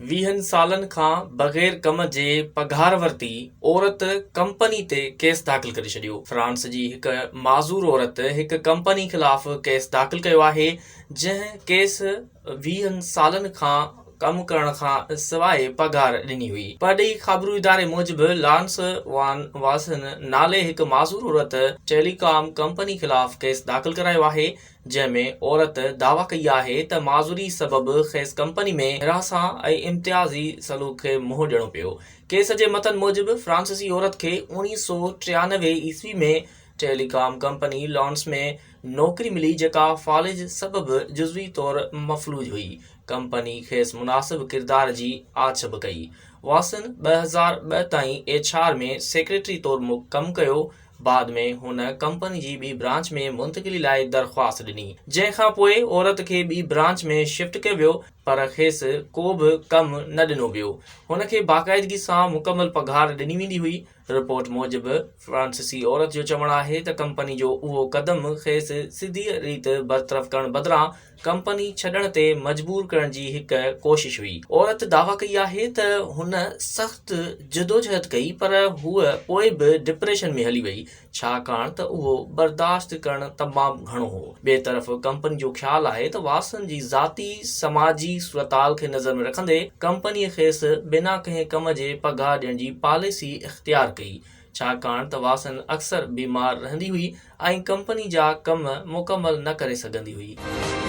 ويهن سالن کان بغير ڪم جي پگهار ورتي، عورت ڪمپني تي ڪيس داخل ڪري ڇڏيو. فرانس جي هڪ معذور عورت هڪ ڪمپني خلاف ڪيس داخل ڪيو آهي، جنهن کيس ويهن سالن کان ڪم ڪرڻ کان سواء پگهار ڏني هئي. پرڏيهي خابرو اداري موجب لانس وان واسن نالي هڪ معذور عورت ٽيلي ڪام ڪمپني خلاف ڪيس داخل ڪرايو آهي، جنهن ۾ عورت دعويٰ ڪئي آهي ته معذوري سبب کيس ڪمپني ۾ هراسان ۽ امتيازي سلوڪ کي منهن ڏيڻو پيو. ڪيس جي متن موجب فرانسيسي عورت کي 1993 عيسوي ۾ ٽيلي ڪام ڪمپني لانس ۾ نوڪري ملي جيڪا فالج سبب جزوي طور مفلوج هئي. ڪمپني کيس مناسب ڪردار جي آڇ به ڪئي. واسن 2002 تائين ايڇ آر ۾ سيڪريٽري طور ڪم ڪيو. بعد ۾ هن ڪمپني جي ٻي برانچ ۾ منتقلي لاء درخواست ڏني، جنهن کان پوء عورت کي ٻي برانچ ۾ شفٽ ڪيو ويو پر کيس ڪو به ڪم نه ڏنو ويو. هن کي باقاعدگي سان مڪمل پگهار ڏني ويندي هئي. رپورٽ موجب فرانسيسي عورت جو چوڻ آهي ته ڪمپني جو اهو قدم کيس سڌيء ريت برطرف ڪرڻ بدران ڪمپني ڇڏڻ تي مجبور ڪرڻ جي هڪ ڪوشش هئي. عورت دعويٰ ڪئي آهي ته هن سخت جدوجهد ڪئي پر هوء پوء به ڊپريشن ۾ هلي وئي ڇاڪاڻ ته اهو برداشت ڪرڻ تمام گهڻو هو. ٻئي طرف ڪمپني جو خيال آهي ته واسن جي ذاتي سماجي صورتحال کي نظر ۾ رکندي ڪمپنيء کيس بنا ڪنهن ڪم جي پگهار ڏيڻ جي پاليسي اختيار ڪئي ڇاڪاڻ ته واسن اڪثر بيمار رهندي هئي ۽ ڪمپني جا ڪم مڪمل نه ڪري سگهندي هئي.